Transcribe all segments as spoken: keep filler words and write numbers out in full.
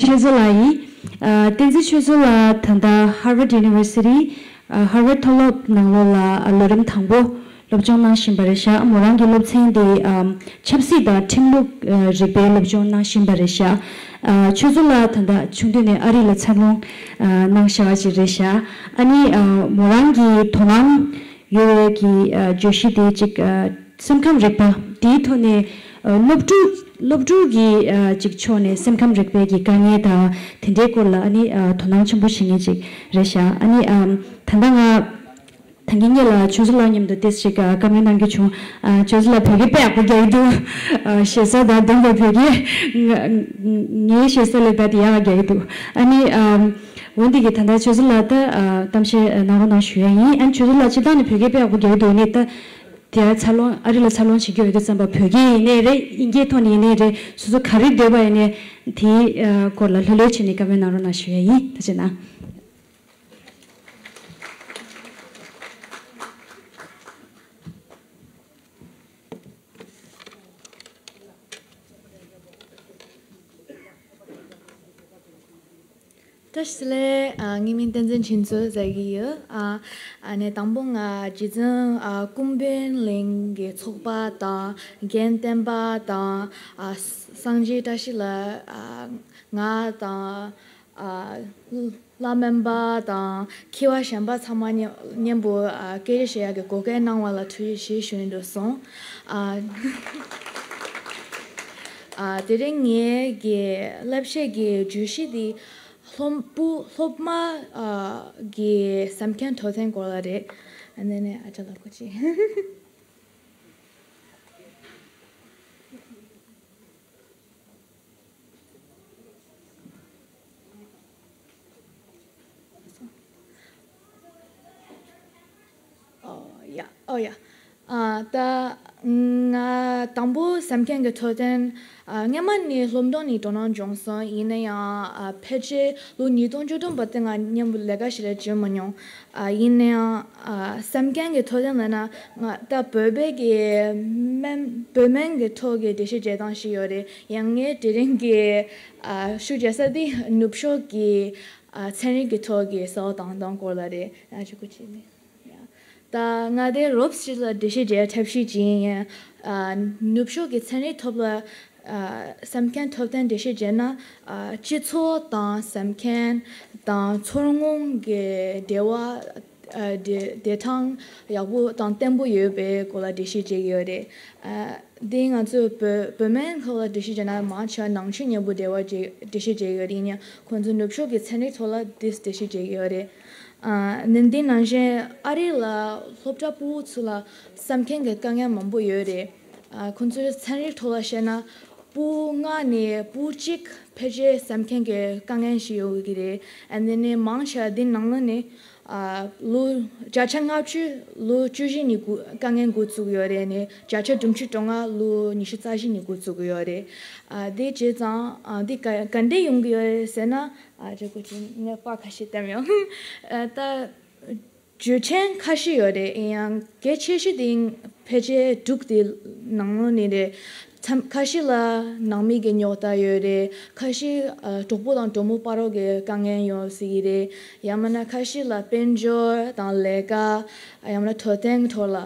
ཆོས་མཚོ་ལགས་ཡིན། ཨ། བསྟན་འཛིན་ཆོས་མཚོ་ལགས་ད་ལྟ་Harvard University ཨ། Harvard མཐོ་སློབ་ནང་ལོགས་ལ་ཨ། ལོ་རིམ་དང་པོ་སློབ་སྦྱོང་གནང་བཞིན་པ་རེད་ཤག་མོ་རང་གི་སློབ་ཚན་དེ་ཨ། ཆབ་སྲིད་དང་ཁྲིམས་ལུགས་ཨ། རིག་པའི་སློབ་སྦྱོང་གནང་བཞིན་པ་རེད་ཤག་ཨ། ཆོས་མཚོ་ལགས་ད་ལྟ་ཆུང་དུས་ནས་ཨ་རི་ལ་འཚར་ལོངས་ཨ། གནང་བཞག་པ་ཅིག་རེད་ཤག་ཨ་ནི་ཨ། མོ་རང་གི་དོ་སྣང་ཡོད་པའི་གི་ཨ། བརྗོད་གཞི་དེ་ཅིག་ཨ། སེམས་ཁམས་རིག་པ་དེའི་ཐོག་ནས་ཨ། སློབ་ཕྲུག་སློབ་ཕྲུག་གི་ཨ། ཅིག་ཕྱོགས་ནས་སེམས་ཁམས་རིག་པའི་གི་དཀའ་ངལ་དང་དེ་འདྲའི་སྐོར་ལ་ཨ་ནི་ཨ། དོ་སྣང་ཆེན་པོ་བྱེད་མཁན་ཅིག་རེད་ཤག་ཨ་ནི་ཨ། ད་ལྟ་ང་ད་གིན་སྔོན་ལ་ཆོས་མཚོ་ལགས་མཉམ་དུ་ཏོག་ཙམ་ཅིག་ཨ། བཀའ་མོལ་གནང་རྒྱུ་བྱུང་། ཨ། ཆོས་མཚོ་ལགས་བོད་སྐད་དཔེ་ཡག་པོ་རྒྱག་གི་འདུག་ཨ། ཞེ་ས་དང་ལྡན་པའི་བོད་སྐད། ང་ངའི་ཞེ་ས་ལས་ད་དེ་ཡག་རྒྱག་གི་འདུག་ཨ་ནི་ཨ། འོན་ཏེ་གི་ད་ལྟ་ཆོས་མཚོ་ལགས་ད་ཨ། གཏམ་བཤད་གནང་རོགས་གནང་ཞུ་ཡ་ཡིན། ཨ་ནི་ཆོས་མཚོ་ལགས་སྤྱིར་བཏང་ནས་བོད་སྐད་དཔེ་ཡག་པོ་རྒྱག་གི་འདུག་ནས་ད། དེ་འཚར་ལོངས་ཨ་རི་ལ་འཚར་ལོངས་བྱེད་ཀྱི་ཡོད་དུས་ཙམ་པ་བོད་སྐད་ཡིན་ནའི་རེད། དབྱིན་སྐད་ཐོག་ནས་ཡིན་ནའི་རེད། སོ་སོ་ག་རེ་འདོད་པ་ཡིན་ནའི་དེའི་ཨ། སྐོར་ལ་ལྷོད་ལྷོད་བྱས་ནས་བཀའ་མོལ་གནང་རོགས་གནང་ཞུ་ཡ་ཡིན། ཐུགས་རྗེ་གནང་། བཀྲ་ཤིས་བདེ་ལེགས། ཨ། ངའི་མིང་བསྟན་འཛིན་ཆོས་མཚོ་ཟེར་གྱི་ཡོད། ཨ། ཨ་ནི་དང་པོ་ང་རྗེ་བཙུན་ཨ། ཀུན་ཕན་གླིང་གི་ཚོགས་པ་དང་རྒན་བསྟན་པ་དང་ཨ། སངས་རྒྱས་བཀྲ་ཤིས་ལགས། ཨ། ང་དང་ཨ། བླ་སྨན་པ་དང་མཁས་པ་གཞན་པ་ཚང་མ་མཉམ་མཉམ་པོ་ཨ། སྐད་ཆ་བཤད་ཡག་གི་གོ་སྐབས་གནང་བ་ལ་ཐུགས་རྗེ་ཆེ་ཞུ་ཡིན་འགྲོ་སོང་། ཨ། ཨ། དེ་རིང་ངའི་གི་ལབ་བཤད་ཀྱི་བརྗོད་གཞི་དེ་སློབ་བུ་སློབ་མ་ཨ། གི་སེམས་ཁམས་འཕྲོད་བསྟེན་སྐོར་ལ་རེད། ཨ་ནི་ནི་ཨ་ཅག་ལ་ཁོ་ཅི། ཨོ་ཡ། ཨོ་ཡ། ཨ། ད་ང་དང་པོ་སེམས་ཁམས་ཀྱི་འཕྲོད་བསྟེན། ཨ། སྔོན་མ་ནས་སློབ་འབྲིང་ནས་དོ་སྣང་བྱུང་སོང་། ཡིན་ན་ཡང་ཨ། ཕལ་ཆེར་ལོ་ཉིས་སྟོང་བཅུ་བདུན་བར་དུ་ང་མཉམ་པོ་ལས་ཀ་ཞིག་ལ་བྱེད་མ་མྱོང་། ཨ། ཡིན་ན་ཡང་ཨ། སེམས་ཁམས་ཀྱི་འཕྲོད་བསྟེན་ལབ་ན་ང་ད་བོད་པའི་གི་སྨན་བོད་སྨན་གྱི་ཐོག་གི་འགྲེལ་བཤད་བྱེད་སྟངས་ཤིག་ཡོད་རེད། ཡང་ངས་དེ་རིང་གི་ཨ། ཞུ་བྱེད་ས་དེ་ནུབ་ཕྱོགས་ཀྱི་ཨ། ཚན་རིག་གི་ཐོག་གི་གསལ་བ་བཏང་སྟངས་སྐོར་ལ་རེད། ཨ། ཅི་གུ་ཅི་ནི། ད་ང་དེ་རོབ་ཞིག་ལ་འགྲེལ་བཤད་བྱེད་ཐབས་ཤེས་ཀྱིན། ཨ། ནུབ་ཕྱོགས་ཀྱི་ཚན་རིག་ཐོག་ལ་ཨ། སེམས་ཁམས་འཕྲོད་བསྟེན་འགྲེལ་བཤད་བྱས་ན། ཨ། སྤྱི་ཚོགས་དང་སེམས་ཁམས་དང་མཚོ་སྔོན་གྱི་འབྲེལ་བ། ཨ། བདེ་བདེ་ཐང་ཡག་པོ་དང་བརྟན་པོ་ཡོད་པའི་སྐོར་ལ་འགྲེལ་བཤད་བྱེད་ཀྱི་ཡོད་རེད། ཨ། འདི་ང་ཚོས་བོད་བོད་སྨན་ཐོག་ལ་འགྲེལ་བཤད་བྱས་ན་མང་ཆེ་བ་ནང་ཆོས་མཉམ་པོ་འབྲེལ་བ་བྱེད་འགྲེལ་བཤད་བྱེད་ཀྱི་ཡོད་རེད། ཡིན་ཡང་ཁོང་ཚོ་ནུབ་ཕྱོགས་ཀྱི་ཚན་རིག་ཐོག་ལ་འདི་འགྲེལ་བཤད་བྱེད་ཀྱི་ཡོད་རེད། ཨ། ནན་ཏན་ནང་བཞིན་ཨ་རི་ལ་སློབ་གྲྭ་ཕྲུ་གུ་ཚོ་ལ་སེམས་ཁམས་ཀྱི་དཀའ་ངལ་མང་པོ་ཡོད་རེད། ཨ། ཁོང་ཚོའི་ཚན་རིག་ཐོག་ལ་བཤད་ན་ཕྲུ་གུ་ལྔ་ནས་ཕྲུ་གུ་གཅིག་ཕལ་ཆེར་སེམས་ཁམས་ཀྱི་དཀའ་ངལ་ཞིག་ཡོད་ཀྱི་རེད། ཨ། དེ་ནས་མང་ཆེ་བ་འདི་ནང་ལོགས་ནས་ཨ། ལོ་བརྒྱ་ཆ་ལྔ་བཅུ་ལོ་བཅུ་བཞི་ནས་འགོ་དཀའ་ངལ་འགོ་བཙུགས་ཡོད་རེད། ནས་བརྒྱ་ཆ་བདུན་ཅུ་དོན་ལྔ་ལོ་ཉི་ཤུ་རྩ་བཞི་ནས་འགོ་བཙུགས་ཡོད་རེད། ཨ། དེ་བྱས་ཙང་ཨ། འདི་ག་ག་འདྲས་ཡོང་གི་ཡོད་རེད་ཟེར་ན། ཨ། ཅི་གུ་ཅི་ངས་པར་ཁ་ཤས་བསྟན་ཡོང་། ཨ། ད་རྒྱུ་རྐྱེན་ཁ་ཤས་ཡོད་རེད། ཡིན་ཡང་གལ་ཆེ་ཤོས་དེ་ཕལ་ཆེར་འབྲུག་དེ་ནང་ལོགས་ནས་རེད། མཚམས་ཁ་ཤས་ལ་ནང་མི་གི་རྙོག་དྲ་ཡོད་རེད། ཁ་ཤས་ཨ། གྲོགས་པོ་དང་གྲོགས་མོ་བར་གྱི་དཀའ་ངལ་ཡོད་སྲིད་ཀྱི་རེད། ཡང་མིན་ན་ཁ་ཤས་ལ་དཔལ་འབྱོར་དང་ལས་ཀ། ཡང་མིན་ན་འཕྲོད་བསྟེན་ཐོག་ལ།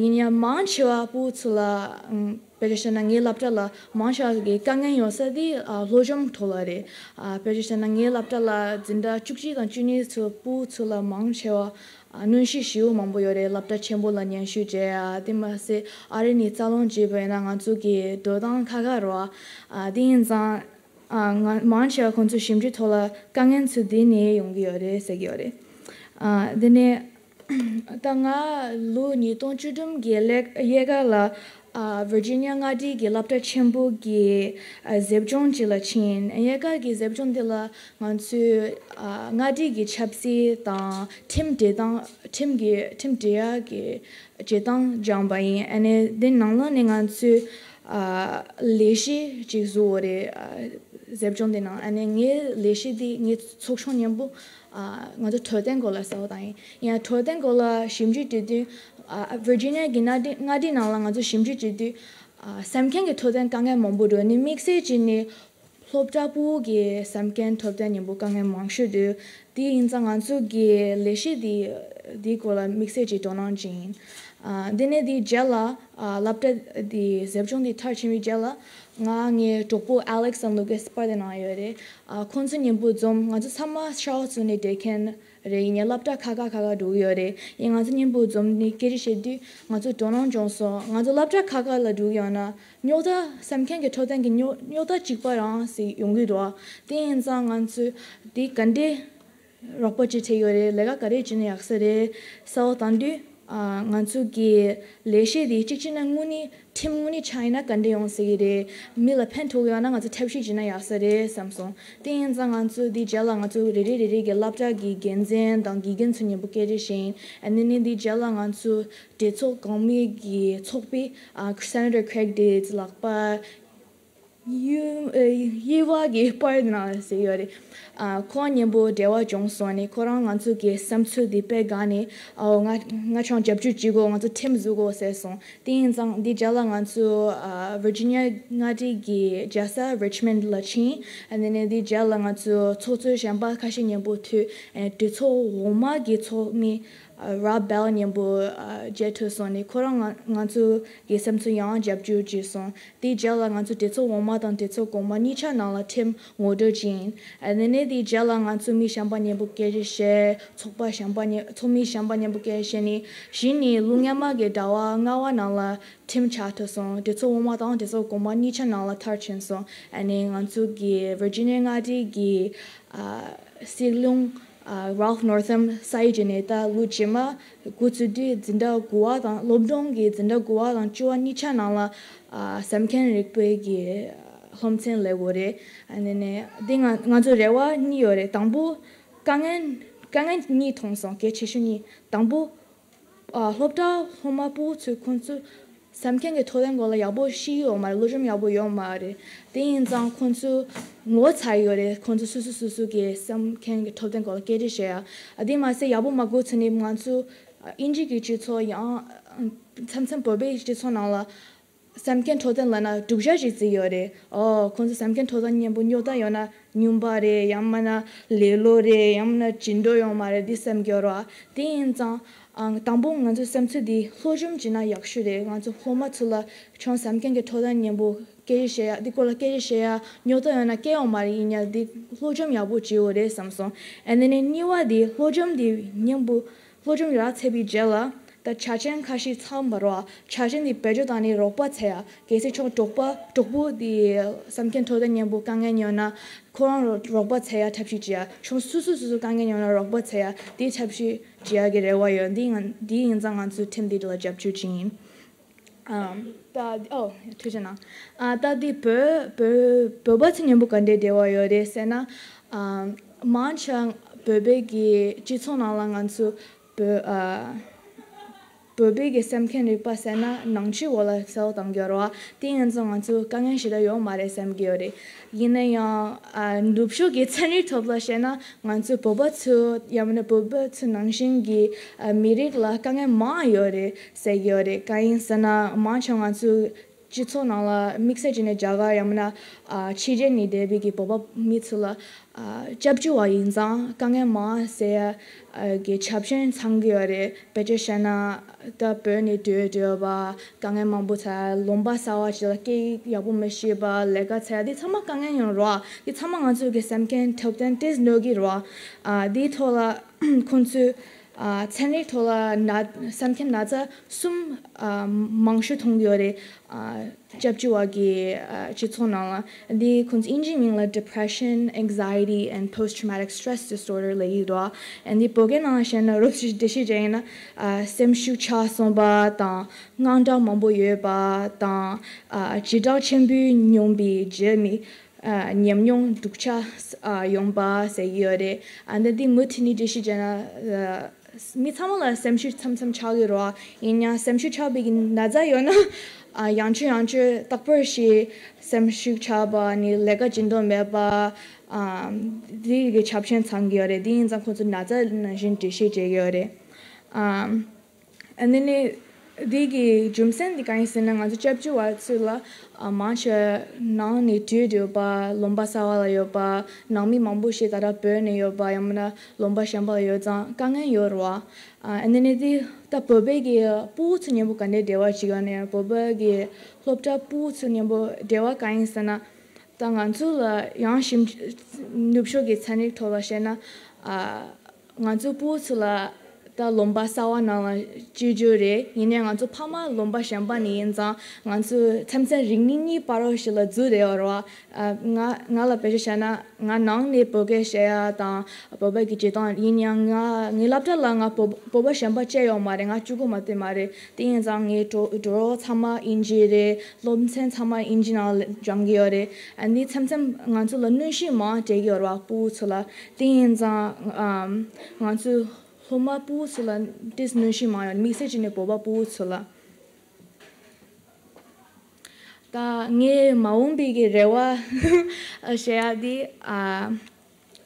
ཡིན་ཡང་མང་ཆེ་བ་ཕྲུ་གུ་ཚོ་ལ་ཨང་། དཔེ་ཆ་བཤད་ན་ངའི་སློབ་གྲྭ་ལ་མང་ཆེ་བ་གི་དཀའ་ངལ་ཡོད་ས་དེ་ཨ། སློབ་སྦྱོང་ཐོག་ལ་རེད། ཨ། དཔེ་ཆ་བཤད་ན་ངའི་སློབ་གྲྭ་ལ་འཛིན་གྲྭ་བཅུ་གཅིག་དང་བཅུ་གཉིས་ཚོ་ཕྲུ་གུ་ཚོ་ལ་མང་ཆེ་བ་ཨ། གནོན་ཤུགས་ཞེ་པོ་མང་པོ་ཡོད་རེད། སློབ་གྲྭ་ཆེན་པོ་ལ་མཉམ་ཞུགས་བྱས། ཨ། དེ་མ་ཟད་ཨ་རི་ནས་རྩ་རླུང་བྱས་པ་ཡིན་ན་ང་ཚོ་གི་འགྲོ་སྟངས་ཁག་ཁག་རེད་བ། ཨ། དེ་ཡིན་ཙང་ཨ། ང་མང་ཆེ་བ་ཁོང་ཚོ་ཞིབ་འཇུག་ཐོག་ལ་དཀའ་ངལ་ཚོ་དེ་ནས་ཡོང་གི་ཡོད་རེད་ཟེར་གྱི་ཡོད་རེད། ཨ། དེ་ནས་ད་ང་ལོ་ཉིས་སྟོང་བཅུ་བདུན་གྱི་ལས་དབྱར་ཁ་ལ་ཨ། ཝར་ཇི་ནི་ཡ་མངའ་སྡེ་གི་སློབ་གྲྭ་ཆེན་པོ་གི་ཨ། ཟབ་སྦྱོང་ཅིག་ལ་ཕྱིན། དབྱར་ཁ་གི་ཟབ་སྦྱོང་དེ་ལ་ང་ཚོས་ཨ། མངའ་སྡེ་གི་ཆབ་སྲིད་དང་ཁྲིམས་སྒྲིག་སྟངས། ཁྲིམས་ཀྱི་ཁྲིམས་སྒྲིག་ཡག་གི་བྱེད་སྟངས་སྦྱངས་པ་ཡིན། ཨ་ནི་འདི་ནང་ལོགས་ནས་ང་ཚོས་ཨ། ལས་གཞི་ཅིག་བཟོས་ཡོད་རེད། ཨ། ཟབ་སྦྱོང་དེ་ནང་། ཨ་ནི་ངའི་ལས་གཞི་དེ་ངའི་ཚོགས་ཆུང་མཉམ་པོ་ཨ། ང་ཚོ་འཕྲོད་བསྟེན་སྐོར་ལ་གསལ་བོ་བཏང་ཡིན། ཡང་འཕྲོད་བསྟེན་སྐོར་ལ་ཞིབ་འཇུག་བྱེད་དུས་ཨ། ཝར་ཇི་ནི་ཡ་གི་མངའ་སྡེ་མངའ་སྡེ་ནང་ལ་ང་ཚོ་ཞིབ་འཇུག་བྱེད་དུས་ཨ། སེམས་ཁམས་ཀྱི་འཕྲོད་བསྟེན་དཀའ་ངལ་མང་པོ་འགྲོ་ནི་དམིགས་བསལ་གྱིས་ནི། སློབ་གྲྭ་ཕྲུ་གུ་གི་སེམས་ཁམས་འཕྲོད་བསྟེན་སྙིང་པོ་དཀའ་ངལ་མང་ཤོས་འདུག་དེ་ཡིན་ཙང་ང་ཚོ་གི་ལས་གཞི་འདི་འདིའི་སྐོར་ལ་དམིགས་བསལ་གྱི་དོ་སྣང་བྱེད་ཡིན། ཨ་འདི་ནས་འདིའི་རྗེས་ལ་ཨ་སློབ་གྲྭ་འདི་ཟབ་སྦྱོང་འདི་མཐར་ཕྱིན་པའི་རྗེས་ལ་ང་ངའི་གྲོགས་པོ་Alex and Lucas པར་དེ་ནང་ཡོད་རེད། ཨ་ཁོང་ཚོ་མཉམ་པོ་འཛོམས། ང་ཚོ་ཚང་མ་ཤར་ཕྱོགས་ནས་བསྡད་མཁན་རེད། ཡིན་ནའི་སློབ་གྲྭ་ཁག་ཁག་ཁག་ཁག་འགྲོ་གི་ཡོད་རེད། ཡིན་ང་ཚོ་མཉམ་པོ་འཛོམས་ནས་སྐད་ཆ་བཤད་དུས་ང་ཚོ་དོ་སྣང་བྱུང་སོང་། ང་ཚོ་སློབ་གྲྭ་ཁག་ཁག་ལ་འགྲོ་གི་ཡོད་ན། རྙོག་དྲ་སེམས་ཁམས་ཀྱི་འཕྲོད་བསྟེན་གྱི་རྙོག་རྙོག་དྲ་གཅིག་པ་རང་ཞིག་ཡོང་གི་འདུག་དེ་ཡིན་ཙང་ང་ཚོས་འདི་ག་འདྲས་རོགས་པ་ཅིག་བྱེད་ཡོད་རེད། ལས་ཀ་ག་རེ་བྱས་ན་ཡག་ས་རེད་བསམ་བློ་བཏང་དུས། ཨ་ང་ཚོ་གི་ལས་གཞི་འདི་གཅིག་བྱས་ན་དངོས་གནས་ཁྲིམས་དངོས་གནས་ཆགས་ཡིན་ན་ག་འདྲས་ཡོང་སྲིད་ཀྱི་རེད། མི་ལ་ཕན་ཐོགས་ཡོད་ན་ང་ཚོ་ཐབས་ཤེས་བྱས་ན་ཡག་ས་རེད་བསམ་སོང་། དེ་ཡིན་ཙང་ང་ཚོ་འདི་རྗེས་ལ་ང་ཚོ་རེ་རེ་རེ་རེ་གི་སློབ་གྲྭ་གི་འགན་འཛིན་དང་དགེ་རྒན་ཚོ་མཉམ་པོ་སྐད་ཆ་བཤད་ཡིན། ཨ་ནི་ནི་འདི་རྗེས་ལ་ང་ཚོ་གྲོས་ཚོགས་གོང་མའི་གི་ཚོགས་པའི་ཨ་Senator Craig Deeds ལགས་པ་ཡུ་ཨ་ཡུ་བ་གི་པར་ནང་ཟེར་ཡོད་རེད། ཨ་ཁོང་མཉམ་པོ་འབྲེལ་བ་བྱུང་སོང་ནས་ཁོ་རང་ང་ཚོ་གི་བསམ་ཚུལ་འདི་དཔེ་དགའ་ནས་ཨོ་ང་ང་ཆང་རྒྱབ་སྐྱོར་བྱེད་དགོས། ང་ཚོ་ཁྲིམས་བཟོ་དགོས་ཟེར་སོང་། དེ་ཡིན་ཙང་འདི་རྗེས་ལ་ང་ཚོ་ཨ་Virginia མངའ་སྡེ་གི་རྒྱལ་ས་Richmond ལ་ཕྱིན། ཨ་ནི་ནས་འདི་རྗེས་ལ་ང་ཚོ་ཚོགས་གཙོ་གཞན་པ་ཁ་ཤས་མཉམ་པོ་ཐུག་ཨ་གྲོས་ཚོགས་འོག་མ་གི་ཚོགས་མི་Rob Bell མཉམ་པོ་ཨ་མཇལ་ཐུབ་སོང་ནས་ཁོ་རང་ང་ང་ཚོ་གི་བསམ་ཚུལ་ཡང་རྒྱབ་སྐྱོར་བྱས་སོང་། དེའི་རྗེས་ལ་ང་ཚོ་གྲོས་ཚོགས་འོག་མ་དང་གྲོས་ཚོགས་གོང་མ་གཉིས་ཆ་ནང་ལ་ཁྲིམས་ངོ་སྤྲོད་བྱས་ཡིན། ཨ་ནི་ནས་དེའི་རྗེས་ལ་ང་ཚོ་མི་གཞན་པ་མཉམ་པོ་སྐད་ཆ་བཤད། ཚོགས་པ་གཞན་པ་མཉམ་ཚོགས་མི་གཞན་པ་མཉམ་པོ་སྐད་ཆ་བཤད་ནས་གཞི་ནས་ལོ་སྔོན་མ་གི་ཟླ་བ་ལྔ་པ་ནང་ལ་ཁྲིམས་ཆགས་ཐུབ་སོང་། གྲོས་ཚོགས་འོག་མ་དང་གྲོས་ཚོགས་གོང་མ་གཉིས་ཆ་ནང་ལ་མཐར་ཕྱིན་སོང་། ཨ་ནི་ང་ཚོ་གི་Virginia མངའ་སྡེ་གི་ཨ་སྲིད་བློན་ཨ་Ralph Northam ས་ཡི་ཇི་ནས་ད་ལོ་རྗེས་མ་འགོ་བཙུགས་དུས་འཛིན་གྲྭ་དགུ་པ་དང་སློབ་སྦྱོང་གི་འཛིན་གྲྭ་དགུ་པ་དང་བཅུ་པ་གཉིས་ཆ་ནང་ལ་ཨ་སེམས་ཁམས་རིག་པའི་གི་སློབ་ཚན་ལས་དགོས་རེད། ཨ་ནི་ནས་འདི་ང་ང་ཚོ་རེ་བ་གཉིས་ཡོད་རེད། དང་པོ་དཀའ་ངལ་དཀའ་ངལ་གཉིས་མཐོང་སོང་། གལ་ཆེ་ཤོས་གཉིས། དང་པོ་ཨ་སློབ་གྲྭ་སློབ་མ་ཕྲུ་གུ་ཚོས་ཁོང་ཚོ་སེམས་ཁམས་ཀྱི་འཕྲོད་བསྟེན་སྐོར་ལ་ཡག་པོ་ཤེས་ཀྱི་ཡོད་མ་རེད། སློབ་སྦྱོང་ཡག་པོ་ཡོད་མ་རེད། དེ་ཡིན་ཙང་ཁོང་ཚོ་ངོ་ཚ་ཡི་ཡོད་རེད། ཁོང་ཚོ་སོ་སོ་སོ་སོ་གི་སེམས་ཁམས་ཀྱི་འཕྲོད་བསྟེན་སྐོར་ལ་སྐད་ཆ་བཤད་ཡ། ཨ་དེ་མ་ཟད་ཡག་པོ་མ་གོ་ཚོད་ནས་ང་ཚོ་ཨ་དབྱིན་ཇི་གི་སྤྱི་ཚོགས་ཡང་མཚམས་མཚམས་བོད་པའི་སྤྱི་ཚོགས་ནང་ལ་སེམས་ཁམས་འཕྲོད་བསྟེན་ལབ་ན་སྡུག་ཅག་ཅིག་བརྩི་ཡོད་རེད། ཨོ་ཁོང་ཚོ་སེམས་ཁམས་འཕྲོད་བསྟེན་མཉམ་པོ་རྙོག་དྲ་ཡོད་ན་སྨྱོན་པ་རེད། ཡང་མིན་ན་ལེ་ལོ་རེད། ཡང་མིན་ན་བརྗེད་འགྲོ་ཡོད་མ་རེད། འདི་སེམས་སྐྱོ་ར། དེ་ཡིན་ཙང་ཨང་དང་པོ་ང་ཚོའི་བསམ་ཚུལ་འདི་སློབ་སྦྱོང་བྱས་ན་ཡག་ཤོས་རེད། ང་ཚོ་སློབ་མ་ཚོ་ལ་ཁྱོད་སེམས་ཁམས་ཀྱི་འཕྲོད་བསྟེན་མཉམ་པོ་སྐད་ཆ་བཤད་ཡ་འདི་སྐོར་ལ་སྐད་ཆ་བཤད་ཡ་རྙོག་དྲ་ཡོད་ན་སྐད་ཡོད་མ་རེད། ཡིན་ཡང་འདི་སློབ་སྦྱོང་ཡག་པོ་བྱེད་དགོས་རེད་བསམ་སོང་། ཨ་ནི་ནས་གཉིས་པ་འདི་སློབ་སྦྱོང་འདི་མཉམ་པོ་སློབ་སྦྱོང་ཡར་ཚར་བའི་རྗེས་ལ་ད་ཆ་རྐྱེན་ཁ་ཤས་ཚང་བ་རོགས། ཆ་རྐྱེན་འདི་བེད་སྤྱོད་བཏང་ནས་རོགས་པ་བྱེད་ཡ། གལ་སྲིད་ཁྱོད་གྲོགས་པོ་གྲོགས་པོ་འདི་སེམས་ཁམས་འཕྲོད་བསྟེན་མཉམ་པོ་དཀའ་ངལ་ཡོད་ན་ཁོ་རང་རོགས་རོགས་པ་བྱེད་ཡ་ཐབས་ཤེས་བྱེད་ཡ། ཁྱོད་སོ་སོ་སོ་སོ་དཀའ་ངལ་ཡོད་ན་རོགས་པ་བྱེད་ཡ་དེ་ཐབས་ཤེས་བྱེད་ཡ་གི་རེ་བ་ཡོད། འདི་ང་འདི་ཡིན་ཙང་ང་ཚོས་ཁྲིམས་འདི་ལ་རྒྱབ་སྐྱོར་བྱེད་ཡིན། ཨམ། ད་ཨོ་ཐུགས་རྗེ་གནང་། ཨ་ད་འདི་བོད་བོད་བོད་པ་ཚོ་མཉམ་པོ་ག་འདྲའི་འབྲེལ་བ་ཡོད་རེད་ཟེར་ན། ཨམ། མང་ཆེ་བོད་པའི་གི་སྤྱི་ཚོགས་ནང་ལ་ང་ཚོ་བོད་ཨ་བོད་པའི་གི་སེམས་ཁམས་རིག་པ་ཟེར་ན་ནང་ཆོས་འོག་ལ་གསལ་བོ་བཏང་གི་ཡོད་རེད་བ། དེ་ཡིན་ཙང་ང་ཚོ་དཀའ་ངལ་ཞེ་དྲག་ཡོད་མ་རེད་བསམ་གི་ཡོད་རེད། ཡིན་ན་ཡང་ཨ་ནུབ་ཕྱོགས་ཀྱི་ཚན་རིག་ཐོག་ལ་བཤད་ན་ང་ཚོ་བོད་པ་ཚོ་ཡང་མིན་ན་བོད་པ་ཚོ་ནང་བཞིན་གྱི་ཨ་མི་རིགས་ལ་དཀའ་ངལ་མང་ཡོད་རེད་ཟེར་གྱི་ཡོད་རེད། གང་ཡིན་ཟེར་ན་མང་ཆེ་ང་ཚོ་སྤྱི་ཚོགས་ནང་ལ་དམིགས་བསལ་བྱས་ནས་རྒྱ་གར་ཡང་མིན་ན་ཨ་ཕྱི་རྒྱལ་ནས་བསྡད་པའི་གི་བོད་པ་མི་ཚོ་ལ་ཨ་སྐྱབས་བཅོལ་བ་ཡིན་ཙང་དཀའ་ངལ་མང་ཟེར་ཨ་གི་ཆ་རྐྱེན་ཚང་གི་ཡོད་རེད། དཔེ་ཆ་བཤད་ན་ད་བོད་ནས་སྡོད་སྡོད་པ་དཀའ་ངལ་མང་པོ་ཚ། ལུང་པ་གསར་པ་ཞིག་ལ་སྐད་ཡིག་ཡག་པོ་མི་ཤེས་པ། ལས་ཀ་ཚ། འདི་ཚང་མ་དཀའ་ངལ་ཡོང་རོགས། འདི་ཚང་མ་ང་ཚོ་གི་སེམས་ཁམས་འཕྲོད་བསྟེན་ཏོག་ཙམ་གནོད་ཀྱི་རོགས། ཨ་འདིའི་ཐོག་ལ་ཁོང་ཚོས་ཨ་ཚན་རིག་ཐོག་ལ་ན་སེམས་ཁམས་ན་ཚ་གསུམ་ཨ་མང་ཤོས་མཐོང་གི་ཡོད་རེད། ཨ་སྐྱབས་བཅོལ་བ་གི་ཨ་སྤྱི་ཚོགས་ནང་ལ། འདི་ཁོང་ཚོ་དབྱིན་ཇིའི་མིང་ལ་Depression, Anxiety and Post-Traumatic Stress Disorder ལབ་ཀྱི་འདུག་ཨ་འདི་བོད་སྐད་ནང་བཤད་ན་རོབ་ཅིག་འགྲེལ་བཤད་བྱས་ཡིན་ན། ཨ་སེམས་ཤུགས་ཆག་སོང་པ་དང་། དངངས་སྐྲག་མང་པོ་ཡོད་པ་དང་། ཨ་བྱེ་བྲག་ཆེན་པོའི་མྱོང་བའི་རྗེས་མའི་ཨ་ཉམས་མྱོང་སྡུག་ཅག་ཨ་ཡོང་པ་ཟེར་གྱི་ཡོད་རེད། ཨ་འདི་འདི་མུ་མཐུད་ནས་འགྲེལ་བཤད་བྱས་ན། ཨ་མི་ཚང་མ་ལ་སེམས་ཤུགས་མཚམས་མཚམས་ཆག་གི་རེད་བ། ཡིན་ཡང་སེམས་ཤུགས་ཆག་པའི་གི་ན་ཚ་ཡོད་ན། ཨ་ཡང་བསྐྱར་ཡང་བསྐྱར་རྟག་པར་ཞིག་སེམས་ཤུགས་ཆག་པ་ནི་ལས་ཀ་བྱེད་འདོད་མེད་པ། ཨ་འདི་གི་ཆ་རྐྱེན་ཚང་གི་ཡོད་རེད། དེ་ཡིན་ཙང་ཁོང་ཚོ་ན་ཚ་ནང་བཞིན་འགྲེལ་བཤད་བྱེད་ཀྱི་ཡོད་རེད། ཨ་ཨ་ནི་ནི་ འདི་གི་རྒྱུ་མཚན་འདི་གང་ཡིན་ཟེར་ན། ང་ཚོ་སྐྱབས་བཅོལ་བ་ཚོ་ལ་ཨ་མང་ཆེ་ནང་ནས་བྲོས་ཡོད་པ། ལུང་པ་གསར་པ་ལ་ཡོད་པ། ནང་མི་མང་པོ་ཞིག་ད་ལྟ་བོད་ནས་ཡོད་པ། ཡང་མིན་ན་ལུང་པ་གཞན་པ་ལ་ཡོད་ཙང་དཀའ་ངལ་ཡོད་རེད་བ། ཨ་ཨ་ནི་ནི་འདི་ད་བོད་པའི་གི་སྤུ་གུ་ཚོ་མཉམ་པོ་ག་འདྲའི་འབྲེལ་བ་ཅིག་ཡོད་ནས། བོད་པའི་གི་སློབ་གྲྭ་སྤུ་གུ་ཚོ་མཉམ་པོ་འབྲེལ་བ་གང་ཡིན་ཟེར་ན། ད་ང་ཚོ་ལ་ཡང་ཞིབ་ནུབ་ཕྱོགས་ཀྱི་ཚན་རིག་ཐོག་ལ་བཤད་ན། ཨ་ང་ཚོ་སྤུ་གུ་ཚོ་ལ་ད་ལུང་པ་གསར་པ་ནང་ལ་སྐྱེས་རྒྱུ་རེད། ཡིན་ནའི་ང་ཚོ་ཕ་མ་ལུང་པ་གཞན་པ་ནས་ཡིན་ཙང་། ང་ཚོ་མཚམས་མཚམས་རིག་གནས་གཉིས་བར་བ་ཞིག་ལ་འཛུལ་བསྡད་ཡོད་རེད་བ། ཨ་ང་ང་ལ་བེད་སྤྱོད་བྱས་ན། ང་ནང་ནས་བོད་སྐད་བཤད་ཡ་དང་། བོད་པ་གི་བྱེད་སྟངས་ཡིན་ཡང་། ང་ངའི་སློབ་གྲྭ་ལ་ང་བོད་བོད་པ་གཞན་པ་བྱས་ཡོད་མ་རེད། ང་གཅིག་པོ་མ་གཏོགས་མ་རེད། དེ་ཡིན་ཙང་ངའི་གྲོགས་གྲོགས་ཚང་མ་དབྱིན་ཇི་རེད། སློབ་ཚན་ཚང་མ་དབྱིན་ཇི་ནང་ལ་སྦྱང་གི་ཡོད་རེད། ཨ་ནི་མཚམས་མཚམས་ང་ཚོ་ལ་གནོན་ཤུགས་མང་སྤྲད་ཀྱི་ཡོད་རེད་བ། སྤུ་གུ་ཚོ་ལ། དེ་ཡིན་ཙང་ཨམ་ང་ཚོ་སློབ་མ་སྤུ་གུ་ཚོ་ལ་ཏོག་ཙམ་གནོན་ཤུགས་མང་ཡོད། དམིགས་བསལ་བྱས་ནས་བོད་པ་སྤུ་གུ་ཚོ་ལ། ད་ངའི་མ་འོངས་པའི་གི་རེ་བ་བཤད་ཡ་དེ། ཨ་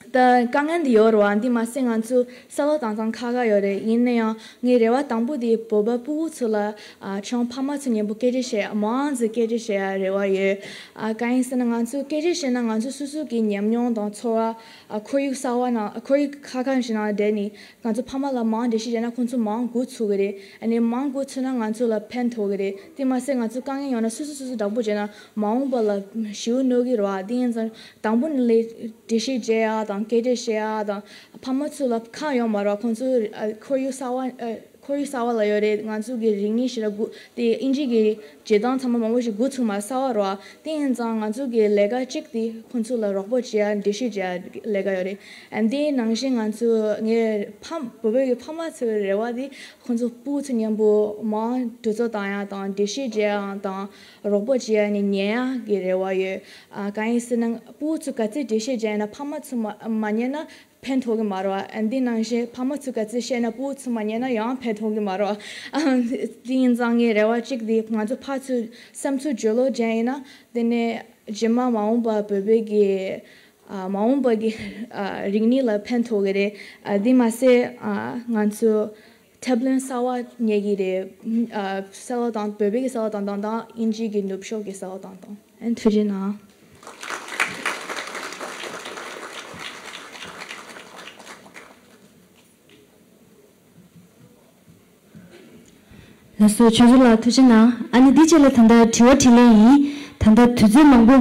ད་དཀའ་ངལ་འདི་ཡོད་རེད་བ། འདི་མ་ཟད་ང་ཚོ་བསམ་བློ་བཏང་སྟངས་ཁག་ཁག་ཡོད་རེད། ཡིན་ན་ཡང་ངའི་རེ་བ་དང་པོ་དེ་བོད་པ་སྤུ་གུ་ཚོ་ལ། ཨ་ཁྱོད་ཕ་མ་ཚོ་མཉམ་པོ་སྐད་ཆ་བཤད། མང་ཙམ་སྐད་ཆ་བཤད་ཡ་རེ་བ་ཡོད། ཨ་གང་ཡིན་ཟེར་ན། ང་ཚོ་སྐད་ཆ་བཤད་ན་ང་ཚོ་སོ་སོ་གི་ཉམས་མྱོང་དང་ཚོར་བ། ཨ་ཁོར་ཡུག་གསར་པ་ནང་། ཁོར་ཡུག་ཁག་ཁག་ཞིག་ནང་བསྡད་ནས། ང་ཚོ་ཕ་མ་ལ་མང་འགྲེལ་བཤད་བྱས་ན་ཁོང་ཚོ་མང་འགོ་ཚུགས་ཀྱི་རེད། ཨ་ནི་མང་འགོ་ཚུགས་ན་ང་ཚོ་ལ་ཕན་ཐོགས་ཀྱི་རེད། དེ་མ་ཟད་ང་ཚོ་དཀའ་ངལ་ཡོང་ན་སོ་སོ་སོ་སོ་དྲག་པོ་བྱས་ན་མ་འོངས་པ་ལ་ཞེ་པོ་གནོད་ཀྱི་རེད་བ། དེ་ཡིན་ཙང་དང་པོ་ནས་ལས་འགྲེལ་བཤད་བྱེད་ཡ་དང་། སྐད་ཆ་བཤད་ཡ་དང་། ཕ་མ་ཚོ་ལ་ཁག་ཡོད་མ་རེད་བ། ཁོང་ཚོ་ཨ་ཁོར་ཡུག་གསར་པ། ཨ་ཁོར་ཡུག་གསར་པ་ལ་ཡོད་རེད། ང་ཚོ་གི་རིག་གནས་ཞིག་ལ་འགོ། དེ་དབྱིན་ཇི་གི་བྱེད་སྟངས་ཚང་མ་མང་པོ་ཞིག་འགོ་ཚུགས་མ། གསར་པ་རེད་བ། དེ་ཡིན་ཙང་ང་ཚོ་གི་ལས་ཀ་གཅིག་དེ་ཁོང་ཚོ་ལ་རོགས་པ་བྱེད་ཡ། འགྲེལ་བཤད་བྱེད་ཡ་ལས་ཀ་ཡོད་རེད། ཨ་དེ་ནང་བཞིན་ང་ཚོ། ངའི་ཕ། བོད་པའི་གི་ཕ་མ་ཚོའི་རེ་བ་དེ། ཁོང་ཚོ་སྤུ་གུ་ཚོ་མཉམ་པོ་མང་གྲོས་ཚོགས་བཏང་ཡ་དང་། འགྲེལ་བཤད་བྱེད་ཡ་དང་། རོགས་པ་བྱེད་ཡ་ནི་ཉན་ཡ་གི་རེ་བ་ཡོད། ཨ་གང་ཡིན་ཟེར་ན། སྤུ་གུ་ཚོ་ག་ཚད་འགྲེལ་བཤད་བྱས་ན་ཕ་མ་ཚོ་མ་མ་ཉན་ན་ཕན་ཐོགས་ཀྱི་མ་རེད་བ། ཨ་འདི་ནང་བཞིན་ཕ་མ་ཚོ་ག་ཚོད་བཤད་ན་སྤུ་གུ་ཚོ་མ་ཉན་ན་ཡང་ཕན་ཐོགས་ཀྱི་མ་རེད་བ། ཨ་དེ་ཡིན་ཙང་ངའི་རེ་བ་གཅིག་དེ། ང་ཚོ་ཕར་ཚུར་བསམ་ཚུལ་བརྗེ་ལོག་བྱས་ཡིན་ན། དེ་ནས་རྗེས་མ་མ་འོངས་པ་བོད་པའི་གི། ཨ་མ་འོངས་པ་གི། ཨ་རིག་གནས་ལ་ཕན་ཐོགས་ཀྱི་རེད། ཨ་དེ་མ་ཟད། ཨ་ང་ཚོ་ཐབས་ལམ་གསར་པ་རྙེད་ཀྱི་རེད། ཨ་གསར་པ་བཏང་། བོད་པའི་གི་གསར་པ་བཏང་སྟངས་དང་། དབྱིན་ཇི་གི་ནུབ་ཕྱོགས་ཀྱི་གསར་པ་བཏང་སྟངས། ཨ་ཐུགས་རྗེ་གནང་། ལགས་སོ། ཆོས་སྐྱིད་ལགས་ཐུགས་རྗེ་གནང་། ཨ་ནི་འདི་རྗེས་ལ་ད་ལྟ་དྲི་བ་དྲིས་ལན་ཡིན། ད་ལྟ་དུས་ཚོད་མང་པོ་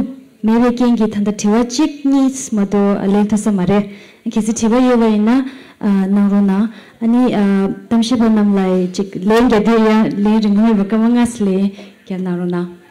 མེད་པའི་རྐྱེན་གྱིས་ད་ལྟ་དྲི་བ་གཅིག་གཉིས་མ་གཏོགས་ལན་ཐོབ་ས་མ་རེད། གལ་སྲིད་དྲི་བ་ཡོད་པ་ཡིན་ན་ཨ་གནང་རོགས་གནང་། ཨ་ནི་ཨ་གཏམ་བཤད་པ་རྣམས་ལ་ཅིག་ལན་རྒྱག་དུས་ཡང་ལན་རིང་པོ་མེད་པར་སྐར་མ་ལྔ་ཙམ་ལན་རྒྱག་གནང་རོགས་གནང་།